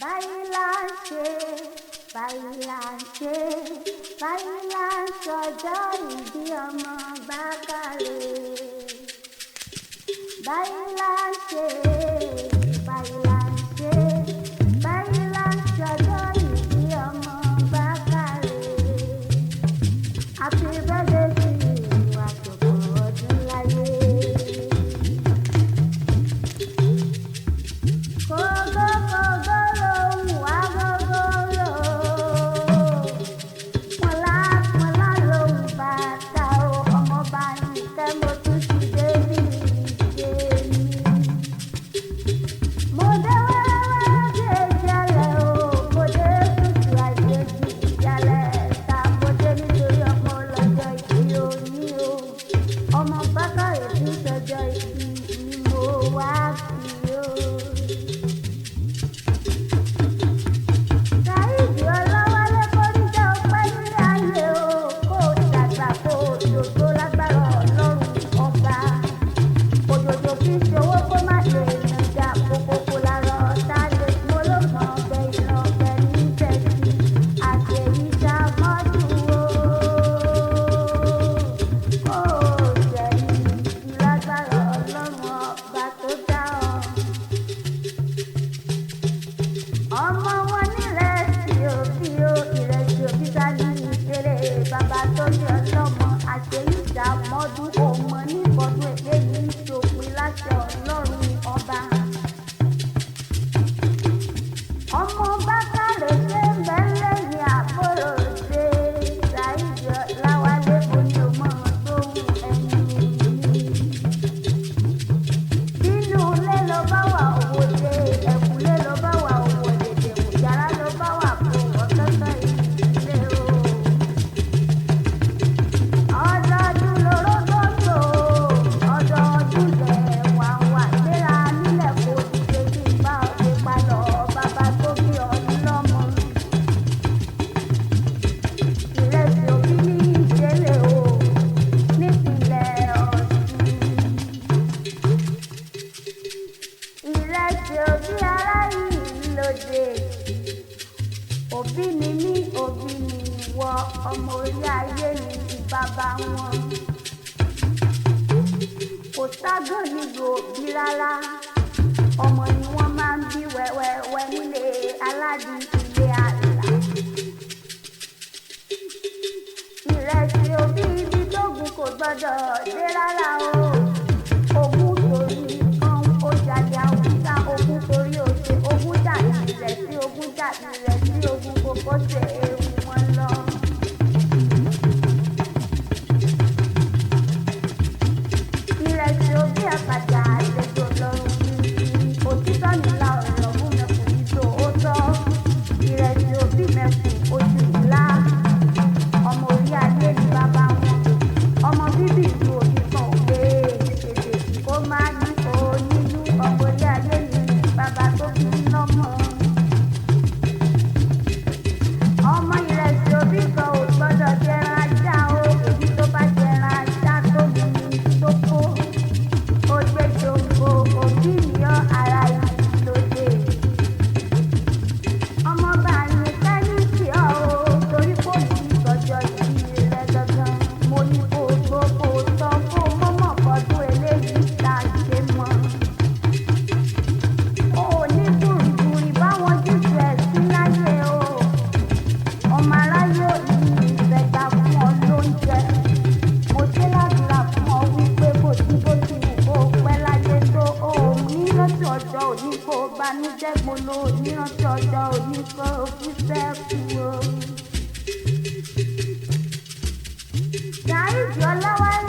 Báyìí là ń ṣe, báyìí là ń ṣe, báyìí là ń ṣọjọ́ ìbí ọmọ Bákàrè. Báyìí là ń ṣe, báyìí là ń ṣe, báyìí là ń ṣọjọ́ ìbí ọmọ Bákàrè. Happy birthday to you, àsopọ̀ ọdún láyé. Kógó kógó lòun wá gógó lò. Pọ̀nlá pọ̀nlá lòun bàtà o, ọmọọba nìkẹ́ mo tún ti dé bí ìṣe mi. Mo dé wẹ́rẹ́wẹ́rẹ́ bí ejẹlẹ̀ o, mo dé kùtù àìjèjì ìyálẹ̀ ta, mo dé nítorí ọmọ ọlọ́jọ́ ìbí òní o. Ọmọ Bákàrè tí ń ṣọjọ́ ìbí ni mo wá kí o. Saheed Ọláwálé kórìíjà ọpẹ́ nílé ayé o, kó o dàgbà kó o dògbó lágbára Ọlọ́run ọba. Òjòjò kì í ṣòwò kó má lè nàjà kókókó lára ọ̀tá lè mo ló mọ ọbẹ̀ ìran ọbẹ̀ ní tẹ̀sí àṣeyíṣà mọ́dún o. Kó o jẹ̀yìn lágbára Ọlọ́run ọba tó dá ọ. Ọmọ wọn nírẹsì òbí o, ìrẹsì òbí sáré ìṣeré bàbá tó ní ọlọ́mọ àṣeyíṣà mọ́dún ọmọ níbọdún eléyìí ń ṣòpin láṣẹ Ọlọ́run ọba. Ọmọ Bákàrè ṣe ń bẹ lẹ́yìn àbúrò ṣe Saheed Ọláwálé oní ọmọ tó wù ẹni mi. Nínú ilé ló bá wà owó dé, ẹ̀kúlé ló bá wà owó dèdè, yàrá ló bá wà kó ọ̀tọ̀ọ̀tọ̀ ìdílé o. Ọdọọdún lórógbòǹgbò, ọdọọdún lẹ̀ wà wà gbéra nílẹ̀ kó dìde kí n bá ọ ṣe palọ̀ bàbá tó bí ọ lọ́mọ. Ìrẹsì òbí ní ìṣẹ̀lẹ̀ o, nípìnlẹ̀ Ọ̀ṣun. Ìrẹsì òbí ará yìí lóde. Òbí ni mí, òbí ni ìwọ, ọmọ orí ayé ni bàbá wọn. Kò ságàn nílùú òbí rárá. Ọmọ ni wọ́n máa ń bí wẹ́wẹ́wẹ́ nílé aládùn ilé àlà. Ìrẹsì òbí ibi tógun kò gbọ́dọ̀ dé rárá o. Ogún torí kan ó jalè Haúsá, ogún torí òṣè, ogún jà ìrẹsì, ogún jà ìrẹsì, ogún kòkó ṣe ewu wọn lọ. Ìrẹsì òbí àpàtà àlejò lọ́rùn kiri, òtítọ́ nílá ọ̀rọ̀ mú mẹ́kùn ní tòótọ́. Ìrẹsì òbí mẹ́kùn ojú ńlá, ọmọ orí ayé ni bàbá wọn. Ọmọ bíbí ìlú òbí kan ò lè ṣèdè kó má ní onínú, ọmọ orí ayé ni bàbá tó bí lọ́mọ. Ọmọ ìrẹsì òbí kan ò gbọ́dọ̀ jẹran ajá o, èyí tó bá jẹran ajá tó mú mi tó kó. Ó gbé jòǹbò òbí mi ọ́ ara ìlòdè. Ọmọọba Àyìnkẹ́ ní kí ọ o, torí kò ní ìtọ́jọ́ ìbí rẹ gangan. Mo ní kó o gbó kó o tọ́ kó o mọ̀mọ́ kọdún eléyìí tá a ṣe mọ́. O ò ní gbùrùgbùrì báwọn jùjù ẹ̀ sí láyé o. Ọmọ aráyé ò ní ìfẹ́ta fún ọ lóúnjẹ. Mo ṣe ládùúrà fún ọ wípé kò sí bó ti wù kó o pẹ́ láyé tó. O ò ní rántí ọjọ́ òní kó o banújẹ́ gbolo, ò ní rántí ọjọ́ òní kó o kú sẹ́kù o. Saheed Ọláwálé.